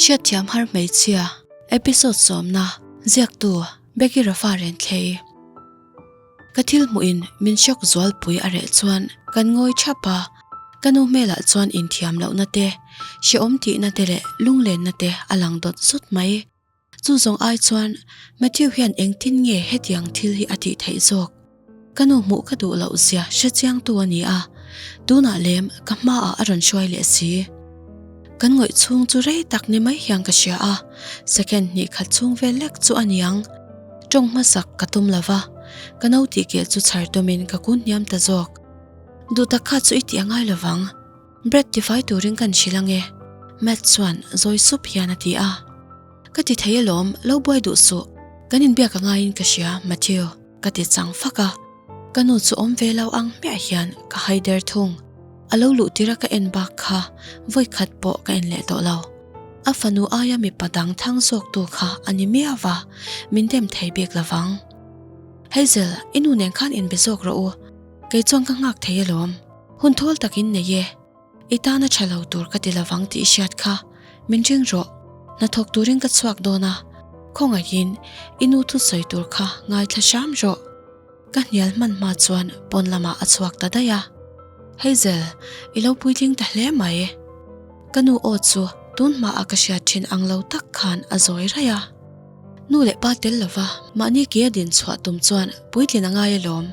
Hriatthiam har hmeichhia episode sawmna ziaktu Becky Rafa Renthlei. Ka thil hmuhin min shock zualpui a reh chuan kan ngawi thap a, ka nu hmelah chuan inthiam lohna te, hrehawm tihna te leh lunglenna te a lang dawt zut mai. Chu zawng ai chuan Matthew hian engtin nge hetiang thil hi a tih theih zawk? Ka nu hmuh ka duh loh zia hre chiangtu a ni a, tunah lem ka hmaah a rawn hruai leh si. Kan ngawih chhung chu rei tak ni mai hian ka hria a, second hnih khat chhung vel lek chu a niang. Tawng hmasak ka tum lo va, ka no tih keh chu chhar tumin ka kun hniam ta zawk. Duh tak kha chu i tih a ngai lo vang. Bread tifai turin kan hrilh ange, Matt chuan zawi sup hian a ti a. Ka ti thei alawm, lo buai duh suh. Kan inbiak a ngaiin ka hria, Matthew, ka ti chang fak a. Ka nu chu awm ve lo ang hmiah hian ka hai der thung. A lo luh tira ka en bak kha vawi khat pawh ka en leh tawh lo. A fanu aia mipa dang thang zawktu kha a ni miau va, min dem thei bik lo vang. Hazel, i nu nen khan inbe zawk rawh u. Kei chuan ka nghak thei alawm. Hun thawl takin nei e. I tana tha lo tur ka ti lovang tih i hriat kha. Min ring rawh. Hnathawk turin ka chhuak dawn a. Khawngaihin i nu thusawi tur kha ngaithla hram rawh. Ka hnial hman hma chuan pawn lamah a chhuak ta daih a. Hazel, i lo puitling ta hle mai. Ka nu aw chu tun hmaah ka hriat thin ang lo tak khan a zawi raih a. Nu leh pa tel lova mahni ke a din chhuah tum chuan puitlin a ngai alawm,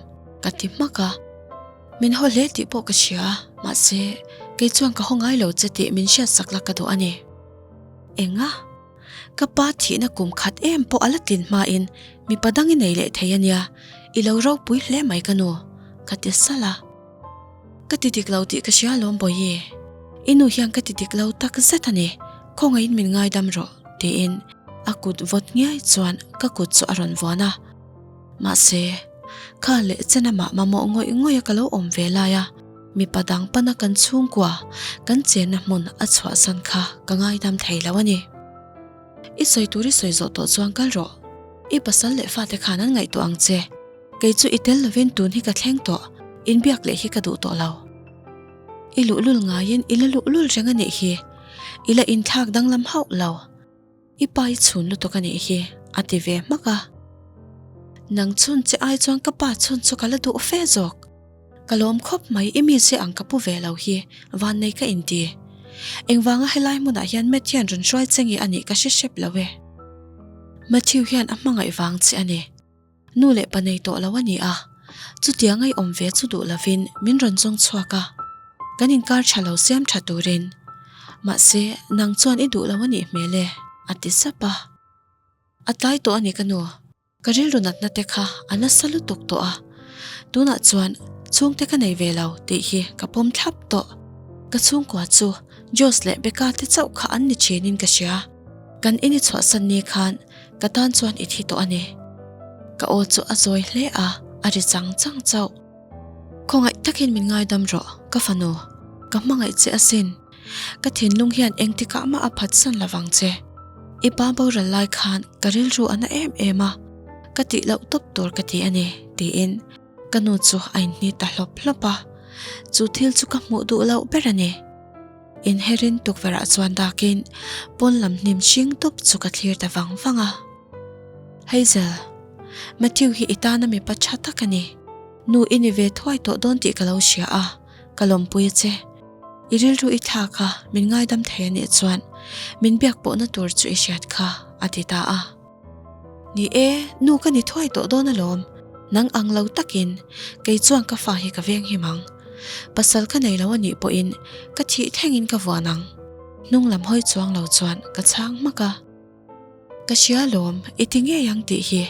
ka ti hmak a. Min haw hle tih pawh ka hria, mahse kei chuan ka haw ngai lo che tih min hriatsak la ka duh a ni. Enga? Ka pa thihna kum khat em pawh a la tlin hmain mipa dang i nei leh thei a nia, i lo ropui hle mai ka nu, ka ti salh a. Ka ti dik lo tih ka hria alawm Bawihi, i nu hian ka ti dik lo tak zet a ni, khawngaihin min ngaidam rawh, tiin a kut vawt ngiai chuan ka kut chu a rawn vuan a. Mahse, kha leh chen amah mamawh ngawih ngawih a ka lo awm ve lai a, mipa dang pana kan chhungkua kan chenna hmun a chhuahsan kha ka ngaidam thei lo a ni. I sawi tur i sawi zawh tawh chuan kal rawh. I pasal leh fate khan an ngaihtuah ang che. Kei chu i tel lovin tun hi ka thleng tawh, inbiak leh hi ka duh tawh lo. I luhlul ngaiin i la luhlul reng a nih hi. I la inthlak danglam hauh lo. I pa i chhun lutuk a nih hi, a ti ve hmak a. Nang chhun che ai chuan ka pa chhun chu ka la duh fe zawk. Ka lawm khawp mai i mi che ang ka pu ve lo hi, vannei ka inti. Engvanga helai hmunah hian Matt hian rawn hruai che nge a nih ka hre hrep lo e. Matthew hian a hmangaih vang che a ni. Nu leh pa nei tawh lo a ni a, chutiang a i awm ve chu duh lovin min rawn zawng chhuak a, kan inkar tha lo siam tha turin. Mahse, nang chuan i duh lo a nih hmel e, a ti sap a. A tlai tawh a ni ka nu, ka rilru natna te kha a nasa lutuk tawh a, tunah chuan chhungte ka nei ve lo tih hi ka pawm thlap tawh. Ka chhungkua chu Josh leh Becca te chauh kha an ni thinin ka hria. Kan in i chhuahsan ni khan Ka tan chuan i thi tawh a ni. Ka aw chu a zawi hle a, a ri chang chang chauh. Khawngaih takin min ngaidam rawh, ka fanu. Ka hmangaih che asin. Ka thinlung hian engtikah mah a phatsan lovang che. I pa boral lai khan ka rilru a na em em a, ka tih loh tawp tur ka ti a ni, tiin ka nu chu a inhni ta hlawp hlawp a. Chu thil chu ka hmuh duh loh ber a ni. Inherin tukverh ah chuan dakin pawn lam hnim hring tup chu ka thlir ta vang vang a. Hazel, Matthew hi i tana mipa tha tak a ni. Nu i ni ve thuai tawh dawn tih ka lo hria a, ka lawmpui a che. I rilru i thlak a, min ngaidam thei a nih chuan min biak pawhna tur chu i hriat kha, a ti ta a. Ni e, nu ka ni thuai tawh dawn alawm. Nang ang lo takin kei chuan ka fa hi ka veng him ang. Pasal ka nei lo a nih pawhin ka thih thlengin ka vuan ang. Hnung lam hawi chuang lo chuan ka chhang hmak a. Ka hria alawm, i ti ngei ang tih hi.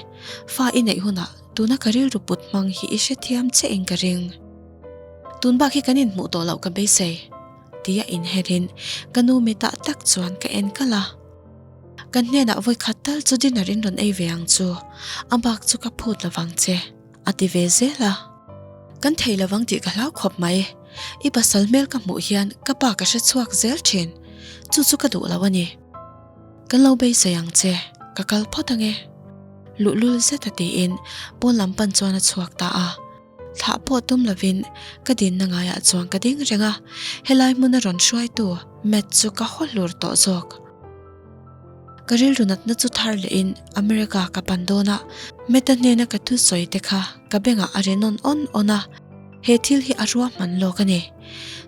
Fa i neih hunah tuna ka rilru put hmang hi i hrethiam che in ka ring. Tun bak hi kan inhmuh tawh loh ka beisei. Tia inherin ka nu mitah tak chuan ka en kalh a. Kan hnenah vawi khat tal chu dinner in rawn ei ve ang chu, a bak chu ka phut lovang che, a ti ve zel a. Kan thei lovang tih ka hlau khawp mai, i pasal hmel ka hmuh hian ka pa ka hre chhuak zel thin, chu chu ka duh lo a ni. Kan lo beisei ang che, ka kal phawt ange. Luhlul zeta tiin pawn lam pan chuan a chhuak ta a. Thlah pawh tum lovin ka dinna ngaiah chuan ka ding reng a, helai hmuna rawn hruaitu Matt chu ka haw hlur tawh zawk. Ka rilru natna chu thar lehin America ka pan dawn a, Meta hnena ka thusawi te kha ka bengah a ri nawn awn awn a, he thil hi a ruahman lawk a ni.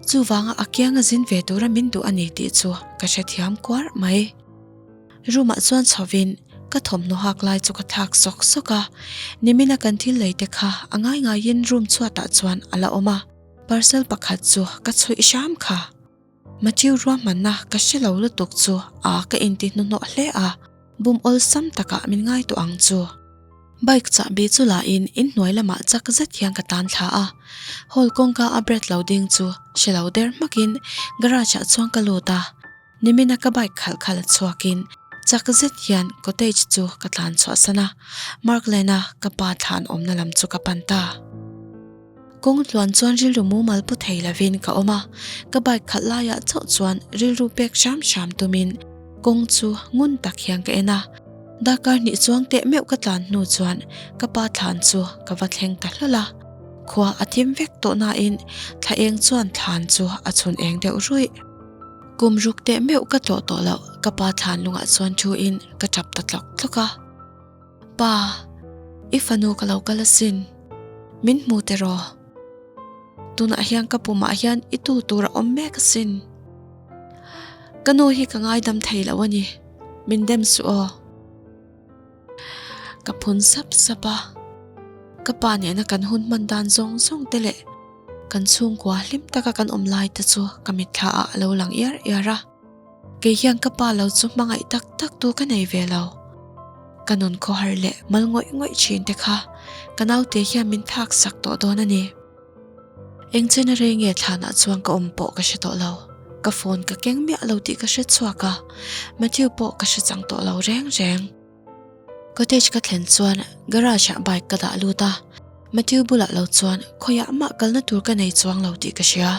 Chuvanga a kianga zin ve tura min duh a ni tih chu ka hrethiam kuar mai. Room ah chuan chhovin ka thawmhnaw hak lai chu ka thlak sawk sawk a, nimina kan thil lei te kha a ngai ngaiin room chhuatah chuan a la awm a, parcel pakhat chu ka chhuih hram kha. Matthew ruahmanna ka hre lo lutuk chu a ka inti hnuhnawh hle a, bum awlsam takah min ngai tawh ang chu. Bike chahbi chu la in inhnuai lamah chak zet hian ka tan thla a, hall kawngka a Brad lo ding chu hre lo der hmakin garage ah chuan ka lut a, nimina ka bike khalh kha la chhuakin chak zet hian cottage chu ka tlan chhuahsan a, Mark Lane-a ka pa thlan awmna lam chu ka pan ta. Kawng tluan chuan rilru mumal pu thei lovin ka awm a, ka bike khalh laiah chauh chuan rilru pek hram hram tumin kawng chu ngun tak hian ka en a. Darkar hnih chuang teh meuh ka tlan hnu chuan ka pa thlan chu ka va thleng ta hlawl a. Khua a thim vek tawh nain thla eng chuan thlan chu a chhun eng deuh ruih. Kum ruk teh meuh ka tlawh tawh loh ka pa thlan lungah chuan thu in ka tap ta tlawk tlawk a. Pa, i fanu ka lo kal asin. Min hmu teh rawh. Tunah hian ka pumah hian i tu tur a awm mek asin. Ka nu hi ka ngaidam thei lo a ni. Min dem suh aw. Ka phun sap sap a. Ka pa nena kan hun hman dan zawng zawng te leh kan chhungkua hlim taka kan awm lai te chu ka mitthla ah a lo lang iar iar a. Kei hian ka pa lo chu hmangaih tak tak tu ka nei ve lo. Ka nun khawhar leh mal ngawih ngawih thin te kha ka naute hian min thlak sak tawh dawn a ni. Eng chen a rei nge thlanah chuan ka awm pawh ka hre tawh lo. Ka phone ka keng miah lo tih ka hre chhuak a, Matthew pawh ka hre chang tawh lo reng reng. Cottage ka thlen chuan garage ah bike ka dah lut a, Matthew bulah lo chuan khawiah mah kalna tur ka nei chuang lo tih ka hria.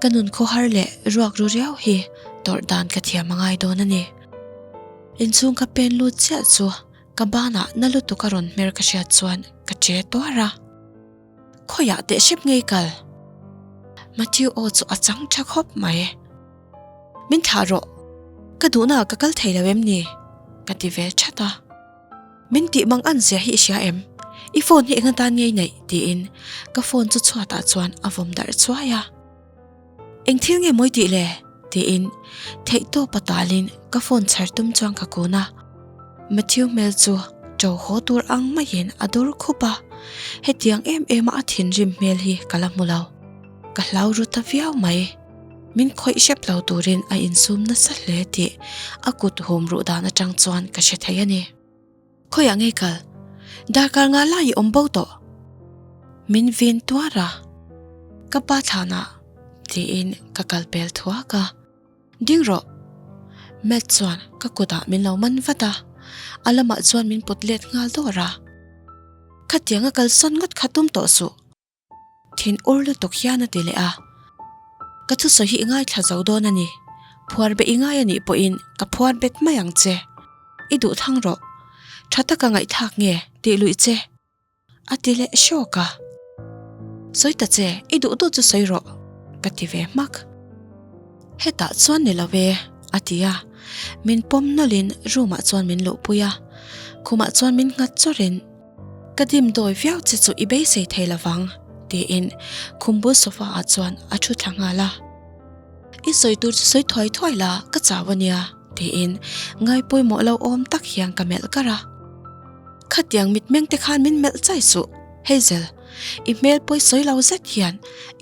Ka nun khawhar leh ruak ru riau hi tawrh dan ka thiam a ngai dawn a ni. Inchhung ka pen lut chiah chu ka banah na lutuk a rawn hmer ka hriat chuan ka che tuar a. Khawiah teh hrep ngei kal? Matthew aw chu a chang tha khawp mai. Min thlah rawh, ka duhna ah ka kal thei lo em ni? Ka ti ve that a. Min tih mang an zia hi i hria em? I phone hi eng atan ngei neih? Tiin ka phone chu chhuatah chuan a vawm darh chuai a. Eng thil nge mawi tih le? Tiin theihtawp a talin ka phone chhar tum chuan ka kun a. Matthew hmel chu ṭo haw tur ang maiin a dur khup a, hetiang em em a a thinrim hmel hi ka la hmu lo. Ka hlau ru ta viau mai. Min khawih hrep lo turin a insum nasa hle tih a kut hum ruh dan atang chuan ka hre thei a ni. Khawiah ngei kal? Darkar nga lai i awm bo tawh. Min vin tuar a, ka pa thlanah tiin ka kal pel thuak a. Ding rawh! Matt chuan ka kutah min lo man vat a, a lamah chuan min pawt let nghal dawr a. Khatianga kalsawn ngawt kha tum tawh suh. Thin ur lutuk hian a ti leh a, Ka thusawi hi i ngaithla zo dawn a ni, phuar beh i ngai a nih pawhin ka phuar bet mai ang che. I duh thlang rawh, tha taka ngaihthlak nge tih luih che? A ti leh hrawk a. Sawi ta che, i duh duh chu sawi rawh, ka ti ve hmak. Hetah chuan ni lo e, a ti a, min pawm nawlhin room ah chuan min luhpui a, khumah chuan min nghat chawrhin, Ka dim dawi viau che chu i beisei thei lovang, tiin khum bul sofa ah chuan a thu thla nghal a. I sawi tur chu sawi thuai thuai la, ka chau a nia, tiin ngai pawimawh lo awm tak hian ka melh kar a. Khatiang mitmeng te khan min melh chai suh, Hazel, i hmel pawi sawi lo zet hian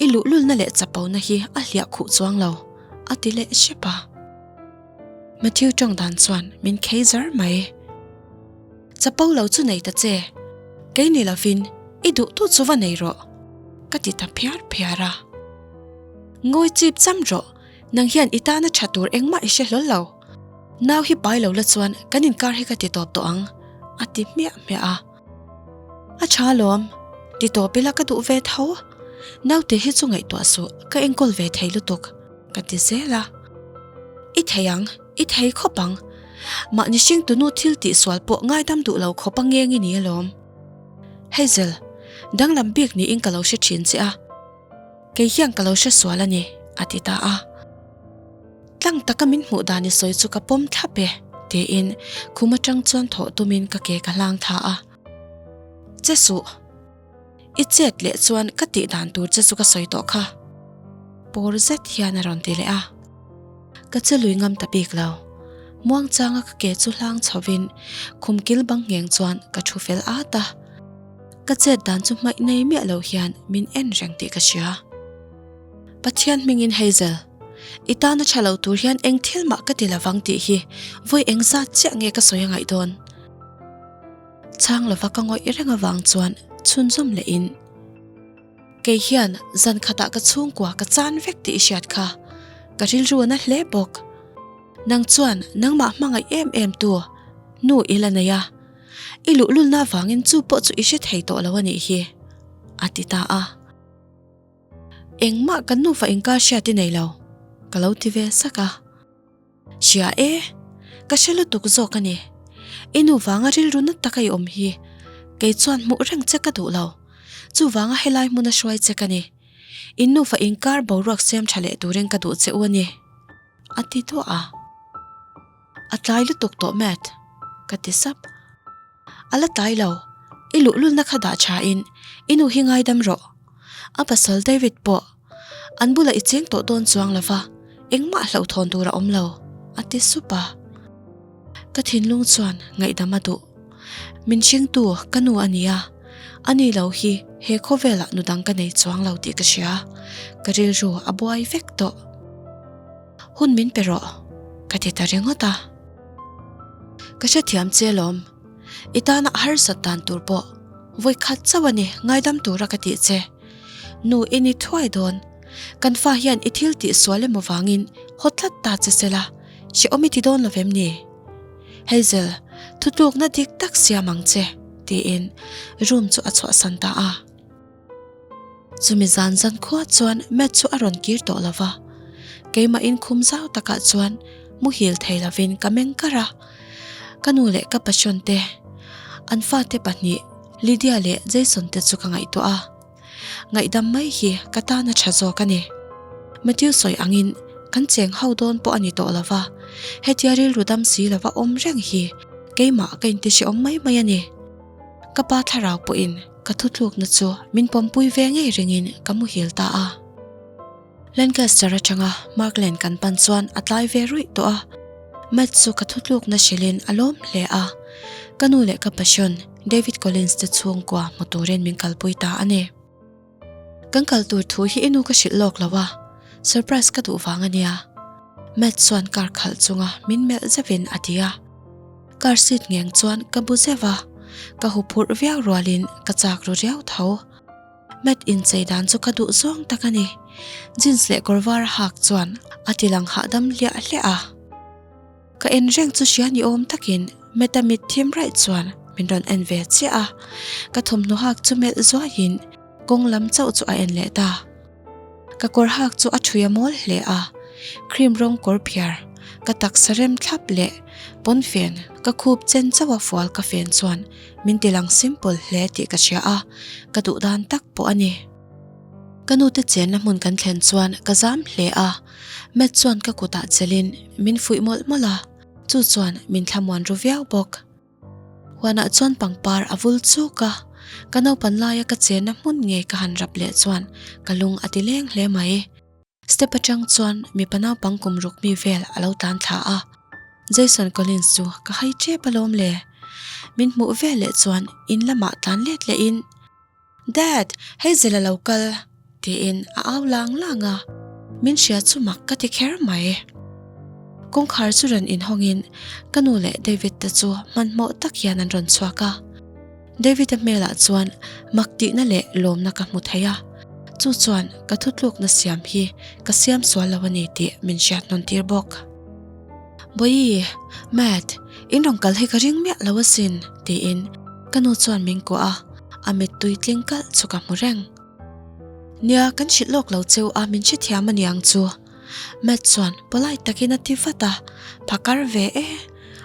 i luhlulna leh chapona hi a hliah khuh chuang lo, a ti leh hrep a. Matthew tawng dan chuan min khei zar mai. Chapo lo chu nei ta che, kei ni lovin i duh tu chu va nei rawh, ka ti ta phiar phiar a. Ngawi chip cham rawh, nang hian i tana tha tur engmah i hre hlawl lo. Nau hi pai lo la chuan kan inkar hi ka ti tawp tawh ang, a ti hmiah hmiah a. A tha alawm, ti tawp ila ka duh ve tho. Naute hi chu ngaihtuah suh, ka enkawl ve thei lutuk, ka ti zel a. I thei ang. I thei khawp ang. Mahni hringtunu thil tihsual pawh ngaidam duh lo khawp a ngeng i ni alawm. Hazel, danglam bik niin ka lo hre thin che a. Kei hian ka lo hre sual a ni, a ti ta a. Tlang taka min hmuh dan i sawi chu ka pawm thlap e, Tiin khum atang chuan thawh tumin ka ke ka hlang thla a. Che suh! I chet leh chuan ka tih dan tur che chu ka sawi tawh kha. Pawr zet hian a rawn ti leh a. Ka che lui ngam ta bik lo. Muangchanga ka ke chu hlang chhovin khum kil bang ngheng chuan ka thu fel at a. Ka chet dan chu hmaih nei miah lo hian min en reng tih ka hria. Pathian hmingin Hazel, i tana tha lo tur hian eng thil mah ka ti lovang tih hi vawi eng zat chiah nge ka sawi a ngaih dawn? Chhang lova ka ngawih reng avang chuan chhunzawm lehin, Kei hian zan khatah ka chhungkua ka chan vek tih i hriat kha, ka rilru a na hle bawk. Nang chuan nangmah hmangaih em em tu nu i la nei a, i luhlulna avangin chu pawh chu i hre thei tawh lo a nih hi, a ti ta a. Engmah kan nufa inkar hriat i nei lo, ka lo ti ve sak a. Hria e, ka hre lutuk zawk a ni. I nu vanga rilru na taka i awm hi kei chuan hmuh reng che ka duh lo. Chuvanga helai hmuna hruai che ka ni. In nufa inkar boruak siam tha leh turin ka duh che u a ni, a ti duah a. A tlai lutuk tawh Matt, ka ti sap. A la tlai lo, i luhlulna kha dah tha in i nu hi ngaidam rawh. A pasal David pawh an bulah i cheng tawh dawn chuang lo va, engmah hlauhthawn tur a awm lo, a ti sup a. Ka thinlung chuan ngaihdam a duh. Min hringtu ka nu a ni a, ani lo hi he khawvelah nu dang ka nei chuang lo tih ka hria, ka rilru a buai vek tawh. Hun min pe rawh, ka ti ta ringawt a. Ka hrethiam che alawm, i tana a harsat dan tur pawh vawi khat chauh a ni ngaidam tura ka tih che. Nu i ni thuai dawn, kan fa hian i thil tih sual emaw vangin haw tlat ta che sela, hrehawm i ti dawn lo vem ni? Hazel, thutlukna dik tak siam ang che, tiin room chu a chhuahsan ta a. Chumi zan zan khua chuan Matt chu a rawn kir tawh lo va, keimah inkhum zau takah chuan muhil thei lovin ka meng kar a. Ka nu leh ka passion te, an fate pahnih Lydia leh Jason te chu ka ngaihtuah a. Ngaihdam mai hi ka tan a tha zawk a ni. Matthew sawi angin kan cheng ho dawn pawh a ni tawh lo va, hetia rilru dam si lova awm reng hi keimah ka intihrehawm mai mai a ni. Ka pa thlarau pawhin ka thutlukna chu min pawmpui ve ngei ringin ka muhil ta a. Lancaster atanga Markland kan pan chuan a tlai ve ruih tawh a. Matt chu ka thutlukna hrilhin a lawm hle a. Ka nu leh ka passion David Collins te chhungkua hmu turin min kalpui ta a ni. Kan kal tur thu hi i nu ka hrilh lawk lo a, surprise ka duh vang a nia. Matt chuan car khalh chunga min melh zeuhin a ti a. Car seat ngheng chuan ka bu zeuh a, ka huphurh viau rualin ka chak ru riau tho. Matt inchei dan chu ka duh zawng tak a ni. Jeans leh kawr var a hak chuan a ti lang hahdam hliah hliah a. Ka en reng chu hria ni awm takin Matt-a mit thim raih chuan min rawn en ve chiah a, ka thawmhnaw hak chu melh zuaiin kawng lam chauh chu a en leh ta. Ka kawr hak chu a thui a mawl hle a, cream rawng kawr phiar, ka taksa rem thlap leh pawnfen ka khup chen chauh a fual ka fen chuan min ti lang simple hle tih ka hria a, ka duh dan tak pawh a ni. Ka nute chenna hmun kan thlen chuan ka zam hle a, Matt chuan ka kutah chelin min fuih mawlh mawlh a, chu chuan min thlamuan ru viau bawk. Huanah chuan pangpar a vul chuk a, ka naupan laia ka chenna hmun ngei ka han rap leh chuan ka lung a ti leng hle mai. Step atang chuan mipa naupang kum ruk mi vel a lo tlan thla a, Jason Collins chu ka hai tep alawm le. Min hmuh vel leh chuan in lamah tlan let lehin, Dad, hei zel a lo kal, tiin a au lang lang a, min hria chu mak ka ti kher mai. Kawngkhar chu rawn inhawngin ka nu leh David te chu hmanhmawh tak hian an rawn chhuak a. David-a hmelah chuan mak tihna leh lawmna ka hmu thei a, chu chuan ka thutlukna siam hi ka siam sual lo a ni tih min hriat hnawn tir bawk. Bawihi, Matt, in rawn kal hi ka ring miah lo asin, tiin ka nu chuan min kuah a, a mittui tling kalh chu ka hmu reng. Nia, kan hrilh lawk lo cheu a, min hrethiam a niang chu. Matt chuan polite takin a ti vat a, phakar ve e,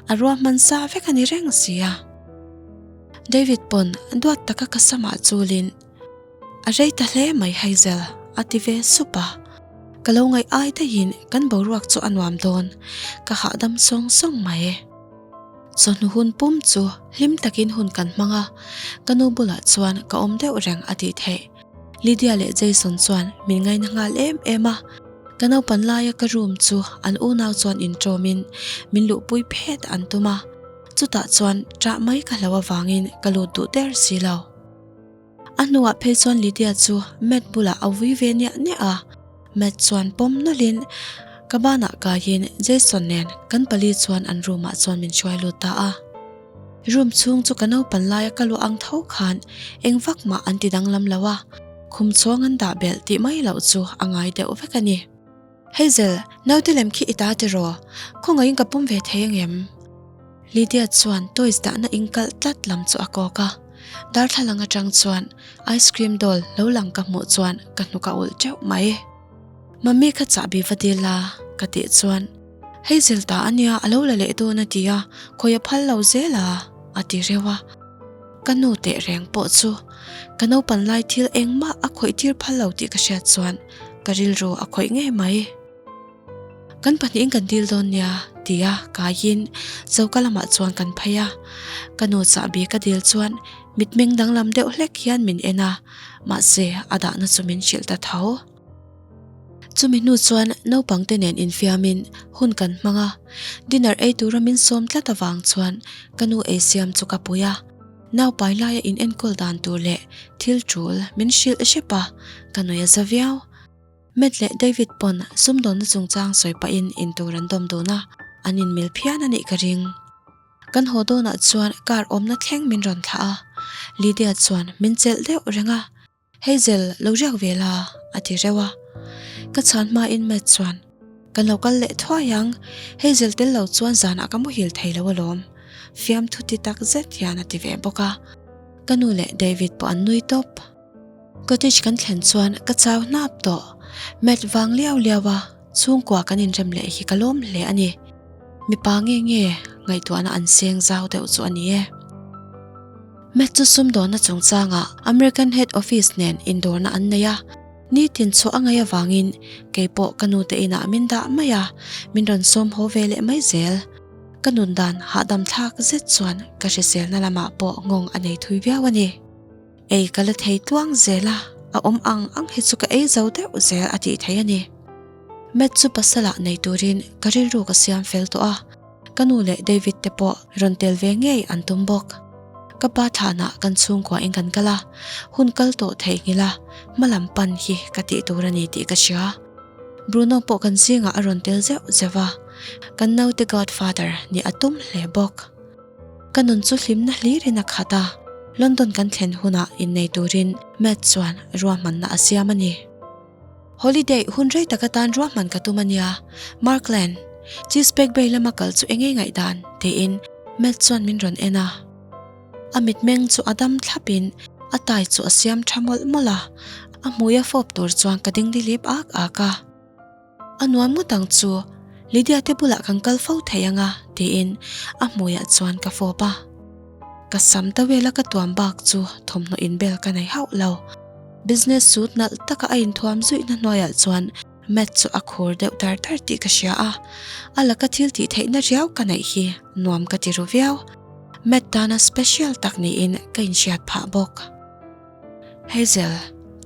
a ruahman sa vek a ni reng si a. David pawn duat taka ka samah chulin, A rei ta hle mai Hazel, a ti ve sup a. Ka lo ngaih ai daihin kan boruak chu a nuam dawn, ka hahdam sawng sawng mai. Chawhnu hun pum chu hlim takin hun kan hmang a, ka nu bulah chuan ka awm deuh reng a tih theih. Lydia leh Jason chuan min ngaina nghal em em a, ka naupan laia ka room chu an unau chuan inṭawmin min luhpui phet an tum a, chutah chuan ṭah mai ka hlo avangin ka lut duh der si lo. A hnuah phei chuan Lydia chu Matt bulah a vui ve niah niah a, Matt chuan pawm nawlhin ka banah kaiin Jason nen kan pali chuan an room ah chuan min hruai lut ta a. Room chhung chu ka naupan laia ka luah ang tho khan eng vak mah an ti danglam lo a, khum chhawng an dah belh tih mai loh chu a ngai deuh vek a ni. Hazel, naute lem khi i ta tiraw? Khawngaihin ka pawm ve thei angem? Lydia chuan toys dahna inkalh tlat lam chu a kawk a, darthlalang atang chuan ice cream doll lo lang ka hmuh chuan ka hnuk a ulh teuh mai. Mummy kha chahbi va dil la ka tih chuan Hazel ta ania a lo la leh dawn a ti a, khawi a phal lo zel a a ti reuh a. Ka nu teh reng pawh chu ka naupan lai thil engmah a khawih tir phal lo tih ka hriat chuan ka rilru a khawih ngei mai. Kan pahnihin kan dil dawn nia tia kaiin choka lamah chuan kan phei a, ka nu chahbi ka dil chuan mitmeng danglam deuh hlek hian min en a, mahse a dahna chu min hrilh ta tho. Chumi hnu chuan naupang te nen infiamin hun kan hmang a, dinner ei tura min sawm tlat avang chuan ka nu ei siam chu ka pui a, naupai laia in enkawl dan tur leh thil tul min hrilh hrep a, ka nui a za viau. Matt leh David pawn sumdawnna chungchang sawi pahin intur an dawm dun a, an inmil phian a nih ka ring. Kan haw dawnah chuan car awmna thleng min rawn thlah a, Lydia chuan min chelh deuh reng a, Hazel, lo riak ve la, a ti reuh a. Ka chhan hmain Matt chuan, Kan lo kal leh thuai ang, Hazel tel lo chuan zanah ka muhil thei lo alawm, fiamthu ti tak zet hian a ti ve bawk a. Ka nu leh David pawh an nui tawp. Cottage kan thlen chuan ka chau hnap tawh. Matt vang liau liau a, chhungkua kan inrem leh hi ka lawm hle a ni. Mipa nge nge ngaihtuahna an seng zau deuh chu a ni e. Matt chu sumdawnna chungchangah American Head Office nen indawrna an nei a, nitin chhuah a ngaih avangin keipawh ka nute inah min dah mai a, min rawn sawm haw ve leh mai zel. Ka nun dan hahdam thlak zet chuan ka hriselna lamah pawh nghawng a nei thui viau a ni. Ei ka la thei tluang zel a, a awm ang ang hi chu ka ei zo deuh zel a tih theih a ni. Matt chu pasalah nei turin ka rilru ka siam fel tawh a, Ka nu leh David te pawh rawn tel ve ngei an tum bawk. Ka pa thlanah kan chhungkua in kan kal a, hun kal tawh theihnghilh a, hma lam pan hi ka tih tur a ni tih ka hria. Bruno pawh kan zingah a rawn tel zeuh zeuh a, kan naute godfather nih a tum hle bawk. Ka nun chu hlimna hlirin a khat a, London kan thlen hunah innei turin Matt chuan ruahmanna a siam a ni. Holiday hun rei tak atan ruahman ka tum a nia, Markland, Cheesepack Bay lama kal chu eng nge ngaihdan? tiin Matt chuan min rawn en a. A mitmeng chu a dam thlapin a tai chu a siam tha mawlh mawlh a, a hmui a fawp tur chuan ka ding lilip ak ak a. A nuam ngawt ang chu, Lydia te bulah kan kal fo thei ang a, tiin a hmuiah chuan ka fawp a. Ka sam tawela ka tuam bak chu thawmhnaw inbel ka nei hauh lo. Business suit nalh taka a inthuam zuihna hnuaiah chuan Matt chu a khur deuh dar dar tih ka hria a, a laka thil tih theihna riau ka neih hi nuam ka ti ru viau. Matt tana special tak niin ka inhriat phah bawk. Hazel,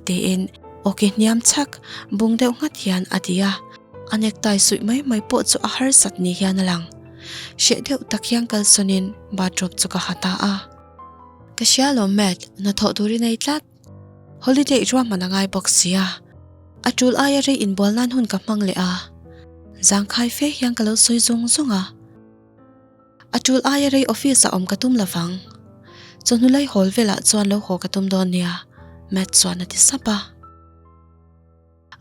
tiin awki hniam chhak bung deuh nghat hian a ti a, a necktie suih mai mai pawh chu a harsat ni hian a lang. Hreh deuh tak hian kalsawnin bathrobe chu ka ha ta a. Ka hria lawm Matt, hnathawh tur i nei tlat. Holiday ruahman a ngai bawk sia. A tul aia rei inbual nan hun ka hmang leh a, zangkhai fe hian ka lo sawi zung zung a. A tul aia rei office ah awm ka tum lovang. Chawhnu lai hawl velah chuan lo haw ka tum dawn nia, Matt chuan a ti sap a.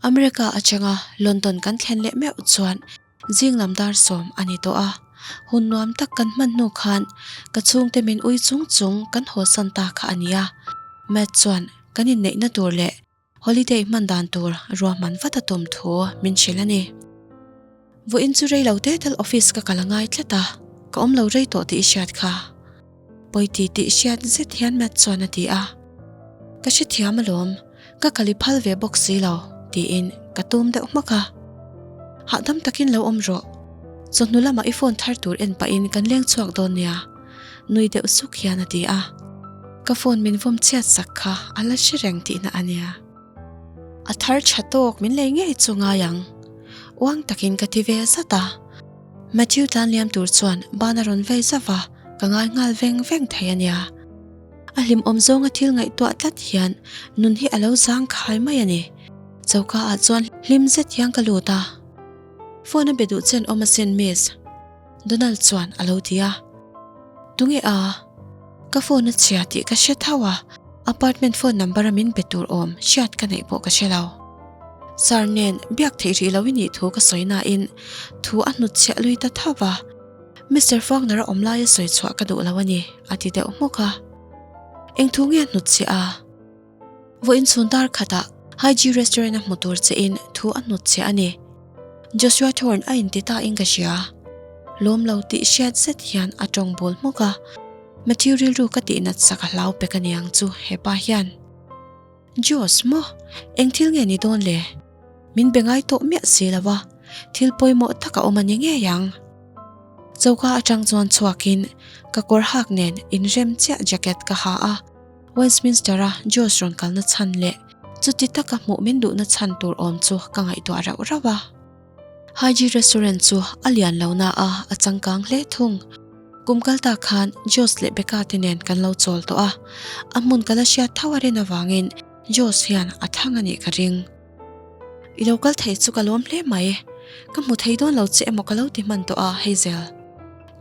America atanga London kan thlen leh meuh chuan zing lam dar sawm a ni tawh a. Hun nuam tak kan hman hnu khan ka chhungte min ui chung chung kan haw san ta kha a nia. Matt chuan kan inneihna tur leh Holiday hman dan tur ruahman vat a tum thu min hrilh a ni. Vawiin chu rei lo te tal office ka kal a ngai tlat a, ka awm lo rei tawh tih i hriat kha. Pawiti tih hriat zet hian Matt chuan a ti a. Ka hrethiam alawm, ka kal i phal ve bawk si lo, tiin ka tum deuh hmak a. Hahdam takin lo awm rawh. Chawhnu lamah i phone thar tur en pahin kan leng chhuak dawn nia, nui deuh suk hian a ti a. Ka phone min vawm chhiat sak kha a la hre reng tihna a nia. A thar tha tawk min lei ngei chu ngai ang. Uang takin ka ti ve zat a. Matthew tlan liam tur chuan ban a rawn vei zauh a, ka ngai nghal veng veng thei a nia. A hlimawm zawnga thil ngaihtuah tlat hian nun hi a lo zang khai mai a ni. Choka ah chuan hlim zet hian ka lut a. Phone a be duh chen awm asin miss. Donald chuan a lo ti a. Tunge a? Ka phone a chhia tih ka hre tho a, apartment phone number a min be tur awm hriat ka neih pawh ka hre lo. Sir nen biak theih rih lo i nih thu ka sawi nain thu a hnutchhiah lui ta tho va. Mister Faulkner a awm laia sawi chhuah ka duh lo a ni, a ti deuh hmuk a. Eng thu nge a hnutchhiah a? Vawiin chhun dar khatah Haiji restaurant a hmu tur che in thu a hnutchhiah a ni. Joshua Thorne a inti ta in ka hria. Lawm lo tih hriat zet hian a tawng bul hmuk a. Matthew rilru ka tih nat sak a hlau pek a niang chu hepa hian. Josh maw? Eng thil nge ni dawn le? Min be ngai tawh miah si lo a, thil pawimawh tak a awm a ni ngei ang. Choka atang chuan chhuakin ka kawr hak nen inrem chiah jacket ka ha a, Westminster-a Josh rawn kalna chhan leh chuti taka hmuh min duhna chhan tur awm chu ka ngaihtuah rauh rauh a. Haiji restaurant chu a lian lo na a, a changkang hle thung. Kum kal ta khan Josh leh Becca te nen kan lo chawl tawh a, a hmun ka la hriat tho a rin avangin Josh hian a thlang a nih ka ring. I lo kal thei chu ka lawm hle mai. Ka hmu thei dawn lo che emaw ka lo ti hman tawh a, Hazel.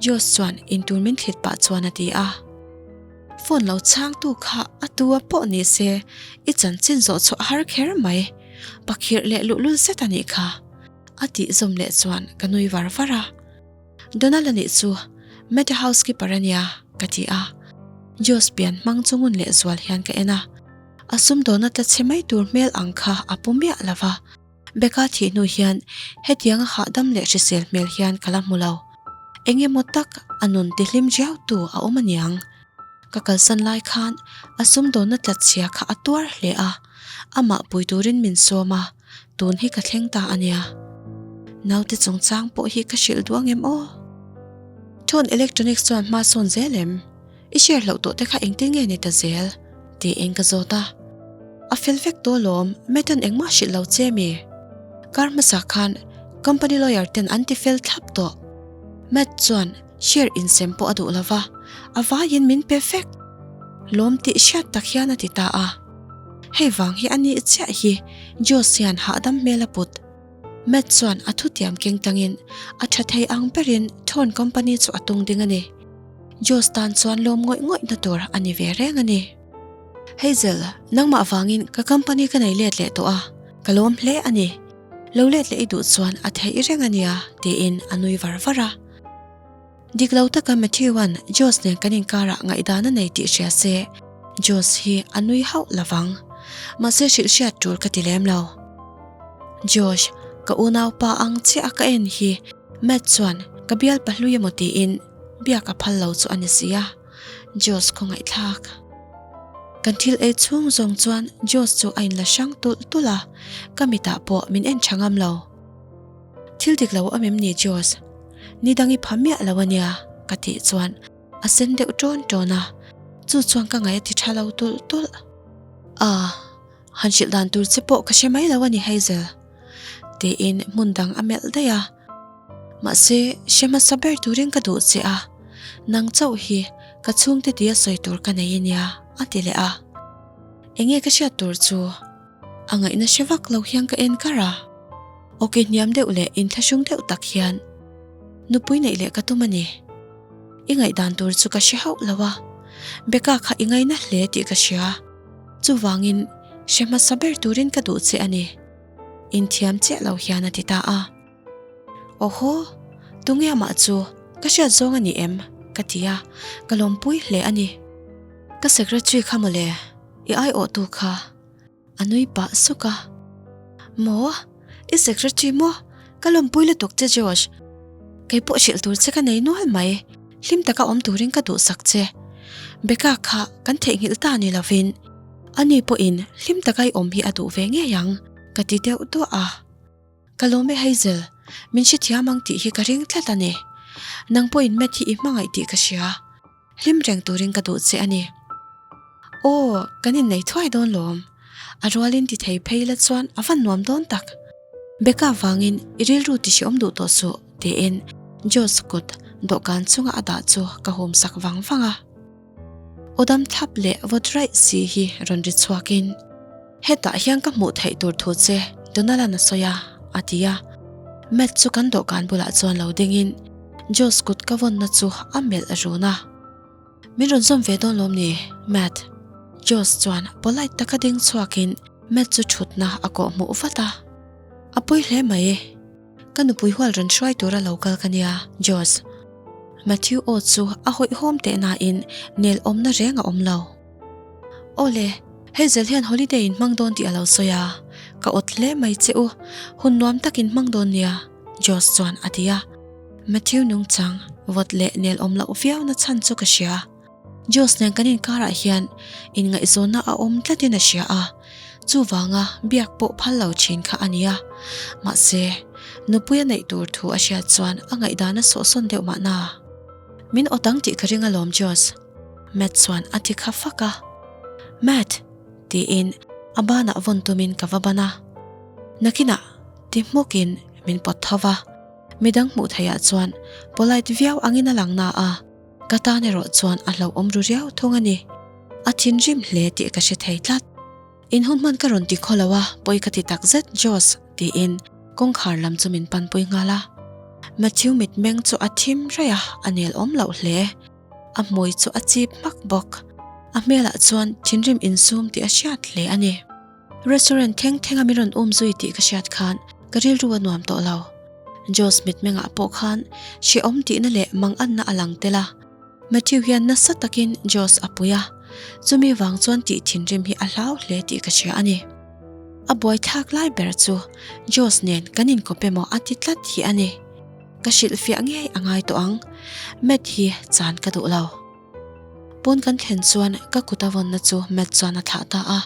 Josh chuan intur min thlit pah chuan a ti a. Phone lo chhangtu kha a tu a pawh ni se i chanchin zawh chhuah a har kher mai. Pakhirh leh luhlul zet a nih kha. A tih zawm leh chuan ka nui var var a. Donald a nih chu Meta housekeeper a nia ka ti a. Josh pian hmang chu ngun leh zual hian ka en a. A sumdawna tla chhe mai tur hmel ang kha a pu miah lo va. Becca thih hnu hian hetianga hahdam leh hrisel hmel hian ka la hmu lo. Eng emaw tak a nun tihlim riau tu a awm aniang. Ka kalsan lai khan a sumdawnna tlatchhia kha a tuar hle a, amah pui turin min sawm a, tun hi ka thleng ta ania. Naute chungchang pawh hi ka hrilh duh angem aw? Thawn Electronics chuan hma sawn zel em? I share hlauh tawh te kha engtin nge ni ta zel? Tiin ka zawt a. A fel vek tawh alawm, Metan engmah hrilh lo che mi? Kar hmasa khan company lawyer ten an ti fel thlap tawh. Matt chuan share insem pawh a duh lo va, a vaiin min pe vek. Lawm tih hriat tak hian a ti ta a. Hei vang hi a nih chiah hi Josh hian hahdam hmel a put. Matt chuan a thutiam keng tangin a tha thei ang berin Thorn Company chu a tung ding a ni. Josh tan chuan lawm ngawih ngawih na tur a ni ve reng a ni. Hazel, nangmah vangin ka company ka nei let leh tawh a, ka lawm hle a ni. Lo let leh i duh chuan a theih reng a nia, tiin a nui var var a. Dik lo taka Matthew-a'n Josh nen kan inkarah ngaihdan a nei tih hria se, Josh hi a nui hauh lo vang. Mahse hrilh hriat tur ka ti lem lo. Josh, ka unaupa ang chiah a ka en hi Matt chuan ka bial pahlui emaw tiin biak a phal lo chu a ni si a, Josh khawngaihthlak. Kan thil ei chhung zawng chuan Josh chu a inla hrang tulh tulh a, ka mitah pawh min en tha ngam lo. Thil dik lo awm em ni Josh? Ni dang i pha miah lo a nia ka tih chuan a sen deuh ṭawn ṭawn a, chu chuan ka ngaih a ti ṭha lo tulh tulh. Ah, han hrilh dan tur che pawh ka hre mai lo a ni Hazel. Tiin hmun dang a melh daih a. Mahse, hre hmasa ber turin ka duh che a, nang chauh hi ka chhungte tia sawi tur ka nei a nia a ti leh a. Enge ka hriat tur chu? A ngaihna hre vak lo hian ka en kar a. Awki hniam deuh leh inthlahrung deuh tak hian nupui neih leh ka tum a ni. I ngaihdan tur chu ka hre hauh lo a, Becca kha i ngaina hle tih ka hria. Chuvangin hre hmasa ber turin ka duh che a ni. Inthiam chiah lo hian a ti ta a. Awhaw, tunge amah chu ka hriat zawng a ni em? ka ti a, ka lawmpui hle a ni. Ka secretary kha mawle, i aiawhtu kha. A nui pah suk a. Maw? I secretary maw? Ka lawmpui lutuk che Josh. Kei pawh hrilh tur che ka nei nual mai. Hlim taka awm turin ka duhsak che. Becca kha kan theihnghilh ta ni lovin ani pawhin hlim taka i awm hi a duh ve ngei ang ka ti deuh duah a. Ka lawm e Hazel, min hrethiam ang tih hi ka ring tlat a ni. Nang pawhin Matt hi i hmangaih tih ka hria. Hlim reng turin ka duh che a ni. Aw, kan innei thuai dawn lawm. A rualin ti thei phei la chuan a van nuam dawn tak. Becca vangin i rilru ti hreawm duh tawh suh, tiin Josh kut dawhkan chunga a dah chu ka hum sak vang vang a. Aw dam thlap leh vawt raih si hi rawn ri chhuakin, Hetah hian ka hmuh theih tur thu che Donald-a'n a sawi a, a ti a. Matt chu kan dawhkan bulah chuan lo dingin Josh kut ka vawnna chu a melh run a. Min rawn zawm ve dawn lawm ni, Matt? Josh chuan polite taka ding chhuakin Matt chu thutna a kawh hmuh vat a. A pawi hle mai. Ka nupui hual rawn hruai tura lo kal ka nia, Josh. Matthew aw chu a hawihhawm teh nain nel awmna reng a awm lo. Aw le, Hazel hian holiday in hmang dawn tih a lo sawi a, ka awt hle mai che u, hun nuam tak in hmang dawn nia, Josh chuan a ti a. Matthew nungchang vawt leh nel awm loh viau na chhan chu ka hria. Josh nen kan inkarah hian inngaihzawnna a awm tlatin a hria a, chuvanga biak pawh phal lo thin kha a nia. Mahse, nupui a neih tur thu a hriat chuan a ngaihdan a sawhsawn deuh mahna. Min awt ang tih ka ring alawm Josh. Matt chuan a ti kha fak a. Matt! tiin a banah vawn tumin ka va ban a. Nakinah ti hmukin min pawt tho va. Midang hmuh theihah chuan polite viau angin a lang na a, ka tan erawh chuan a hlauhawm ru riau thung a ni. A thinrim hle tih ka hre thei tlat. In hun hman ka rawn ti khaw lo a, pawi ka ti tak zet Josh tiin kawngkhar lam chu min panpui nghal a. Matthew mitmeng chu a thim raih a, a nel awm loh hle. A hmui chu a chip hmak bawk. A hmelah chuan thinrim insum tih a hriat hle a ni. Restaurant thleng thleng a min rawn um zui tih ka hriat khan ka rilru a nuam tawh lo. Josh mitmengah pawh khan hrehawm tihna leh manganna a lang tel a. Matthew hian nasa takin Josh a pui a, chumi vang chuan tih thinrim hi a hlau hle tih ka hria a ni. A buaithlak lai ber chu Josh nen kan inkawp emaw a ti tlat hi a ni. Ka hrilhfiah ngei a ngai tawh ang, Matt hi chan ka duh lo. Pawn kan thlen chuan ka kut a vawnna chu Matt chuan a thlah ta a.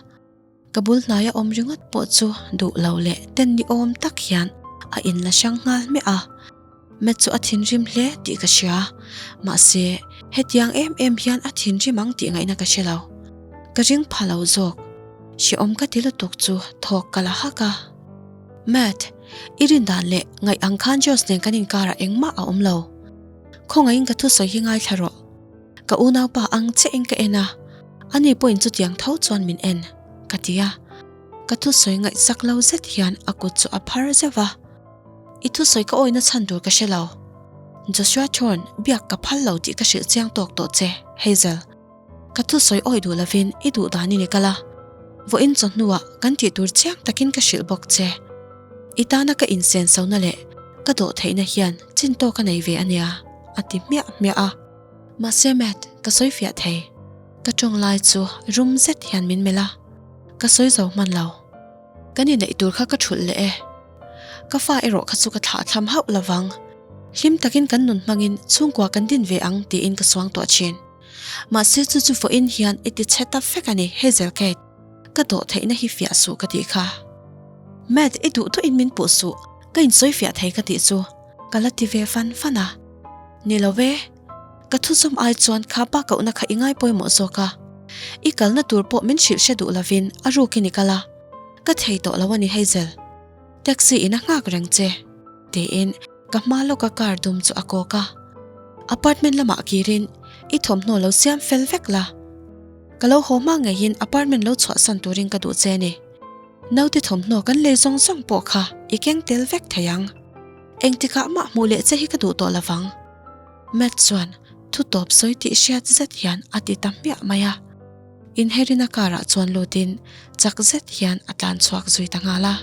Ka bul hnaia awm ringawt pawh chu duh lo leh ten ni awm tak hian a inla hrang nghal hmiah a. Matt chu a thinrim hle tih ka hria, mahse hetiang em em hian a thinrim ang tih ngaihna ka hre lo. Ka ring pha lo zawk. Hrehawm ka ti lutuk chu thawk ka la hak a. Matt, i rin dan leh ngaih ang khan Josh nen kan inkarah engmah a awm lo. Khawngaihin ka thusawi hi ngaithla rawh. Ka unaupa ang chiahin ka en a, ani pawhin chutiang tho chuan min en, ka ti a. Ka thusawi ngaihsak lo zet hian a kut chu a phar zeuh va. I thusawi ka awina chhan tur ka hre lo. Joshua Thorne, biak ka phal lo tih ka hrilh chiang tawk tawh che, Hazel. Ka thusawi awi duh lovin i duh danin i kal a, vawiin chawhnuah kan tih tur chiang takin ka hrilh bawk che. I tana ka insensona leh ka dawh theihna hian chin tawk a nei ve a nia, a ti hmiah hmiah a. Mahse Matt, ka sawi fiah thei. Ka tawng lai chu rum zet hian min melh a, ka sawi zo hman lo. Kan inneih tur kha ka thulh leh e. Ka fa erawh kha chu ka thlah thlam hauh lovang. Hlim takin kan nun hmangin chhungkua kan din ve ang tiin ka suang tawh thin. Mahse chu chu vawiin hian i ti chhe ta vek a ni, Hazel Kate. Ka dawh theihna hi fiah suh ka tih kha. Matt, i duh duhin min puh suh, ka insawi fiah thei ka tih chu ka la ti ve fan fan a. Ni lo e, ka thuzawm ai chuan kha pa kohna kha i ngai pawimawh zawk a. I kalna tur pawh min hrilh hre duh lovin a rukin i kal a, ka thei tawh lo a ni Hazel. Taxi in a nghak reng che, tiin ka hma lawka car dum chu a kawk a. Apartment lamah kirin i thawmhnaw lo siam fel vek la. Ka lo haw hma ngeiin apartment lo chhuahsan turin ka duh che a ni. Naute thawmhnaw kan lei zawng zawng pawh kha i keng tel vek thei ang. Engtikah mah hmuh leh che hi ka duh tawh lovang. Matt chuan thu tawp sawi tih hriat zet hian a ti ta hmiah mai a. Inherina car ah chuan lutin chak zet hian a tlan chhuak zui ta nghal a.